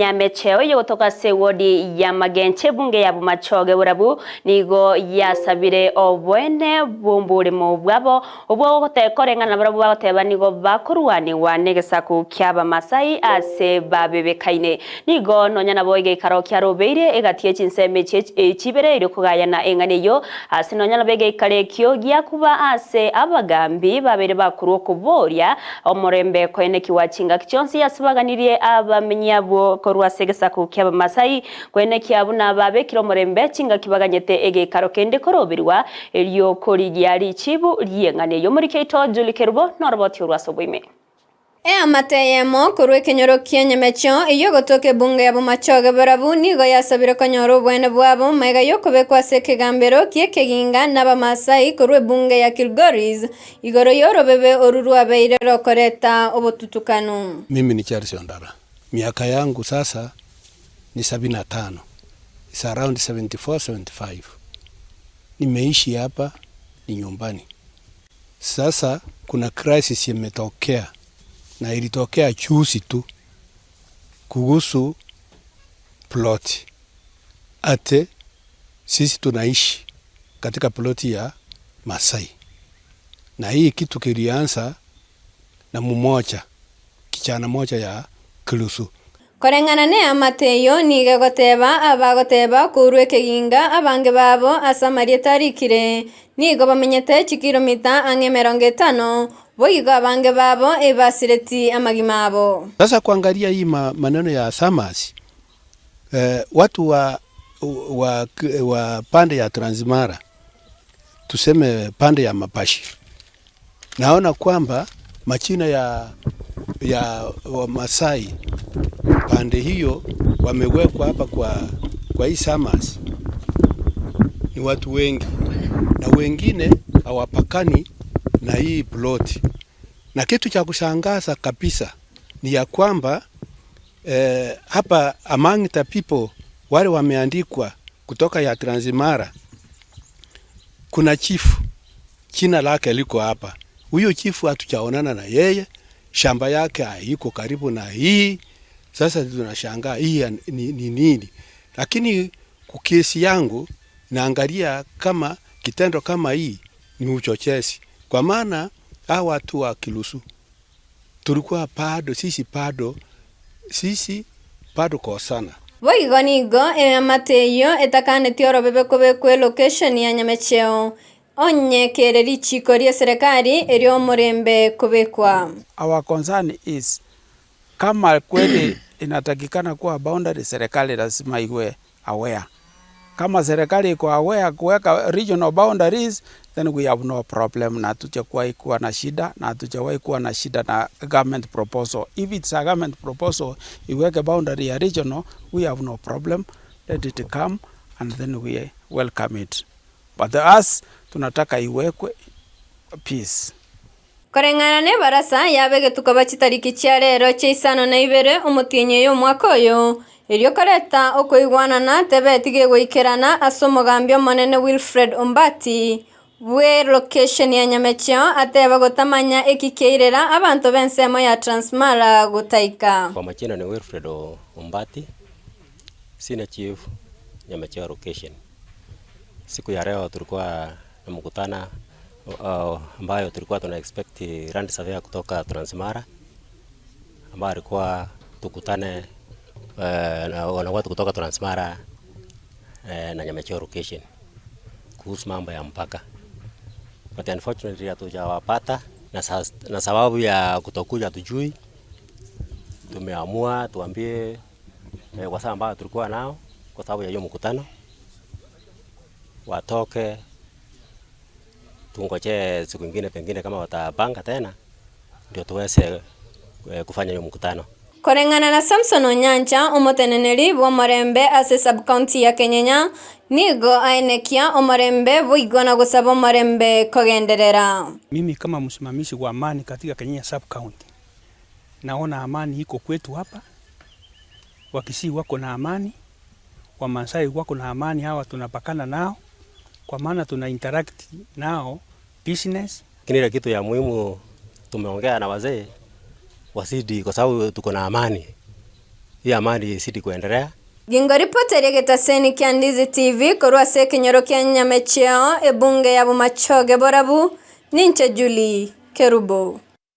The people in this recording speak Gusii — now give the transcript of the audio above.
Nyamecheo eyogotoka ase ewodi ya Magenche ebunge ya Bomachoge Borabu nigo yasabire oboene bw'oboremo bwabo obwo koreng'ana nabarabwo bagoteba nigo bakorwanigwa negesaku ki'Abamasai ase babebekaine. Nigo nonya nabo egeikaro kiarobeire egati ye chinsemo echi chibere erio kogayana eng'ana eyio, ase nonya nabo egeikaro ekio giakuba ase abagambi babeire bakorwa okoboria omorembe koenekigwa chingaki chionsi ase baganirie abamenyi abwo korwa ase egesaku ki'Abamasai koenekia buna babekire omorembe chingaki baganyete egeikaro kende koroberwa erio korigia richibu ri'eng'ana eyio. Omoriki oito Julie Kerubo noroboti orwo ase oboime. Eamate eyemo korwa ekenyoro kia Nyamecheo eyio egotoka ebunge ya Bomachoge Borabu nigo yasabire konyora oboene bwabo magega y'okobekwa ase ekegambero ki'ekeginga n'Abamasai korwa ebunge ya Kilgoris igoro y'orobebe oru rwabeire rokoreta obotutukanu. Mimi ni Charles Ondara, miaka yangu sasa ni sabini na tano, it's around 74, 75. Nimeishi hapa ni nyumbani. Sasa kuna crisis imetokea na ilitokea juzi tu kuhusu ploti ati sisi tunaishi katika ploti ya Masai na hii kitu kilianza na mumoja kichana moja ya Kilusu. Koreng'ana neamate eyio nigo egoteba, Abagoteba kourwa ekeginga, abange babo ase amarieta arikire, nigo bamenyete chikilomita ang'e emerongo etano, boigo abange babo ebasireti amagima abo. Sasa kuangalia hii maneno ya Summers, eh, watu wa, wa, wa pande ya Transmara tuseme pande ya Mapashi, naona kwamba machina ya, ya Wamasai pande hiyo wamewekwa hapa kwa, kwa hii Summers ni watu wengi, na wengine hawapakani na hii ploti, na kitu cha kushangaza kabisa ni ya kwamba eh, hapa among the people wale wameandikwa kutoka ya Transmara kuna chifu jina lake liko hapa. Huyo chifu hatujaonana na yeye, shamba yake haiko karibu na hii. Sasa tunashangaa hii ni ni nini? Lakini kwa kesi yangu naangalia kama kitendo kama hii ni uchochezi, kwa maana hawa watu wa Kilusu tulikuwa bado sisi bado sisi bado kosana. Boigo nigo eamate eyio etakanetie orobebe kobekwa elocation ya Nyamecheo, onye kere richiko ri'eserekari eri'omorembe kobekwa. Our concern is kama kweli inatakikana kuwa boundary, serikali lazima iwe aware. Kama serikali iko aware kuweka regional boundaries then we have no problem, na hatujakuwahi kuwa na shida na hatujawahi kuwa na shida na government proposal. If it's a government proposal iweke boundary ya regional, we have no problem, let it come and then we welcome it. But us tunataka iwekwe peace. Koreng'ana nebarasa yabegetwe koba chitariki chia rero chia isano na ibere omotienyi oyo omwaka oyo, erio koreta okoigwanana tebeti gegoikerana ase omogambi omonene Wilfred Ombati bwe location ya Nyamecheo ateba gotamanya eki kiairera abanto b'ensemo ya Transmara gotaika. Kwa majina ni Wilfred Ombati, Senior Chief Nyamecheo Location. Siku ya leo tulikuwa na mkutano ambayo tulikuwa tuna expect land surveyor kutoka Transmara ambayo alikuwa tukutane na watu kutoka Transmara na Nyamecheo location kuhusu mambo ya mpaka but unfortunately hatujawapata na sababu ya kutokuja hatujui. Tumeamua tuambie wasee ambao tulikuwa nao kwa sababu ya hiyo mkutano watoke tungojee siku ingine pengine kama watapanga tena ndio tuweze kufanya hiyo mkutano. Koreng'ana na Samson Onyancha, omoteneneri bw'omorembe ase sub-county ya Kenyenya, nigo aenekia omorembe boigo na gosaba omorembe kogenderera. Mimi kama msimamizi wa amani katika Kenyenya sub-county, naona amani iko kwetu hapa, Wakisii wako na amani, Wamasai wako na amani, hawa tunapakana nao kwa maana tuna interact nao business. Lakini ile kitu ya muhimu tumeongea na wazee wazidi, kwa sababu tuko na amani. Hii amani izidi kuendelea. Gingoripoteria egetaseni kia Ndizi TV korwa ase ekenyoro kia Nyamecheo, ebunge ya Bomachoge Borabu, ninche Julie Kerubo.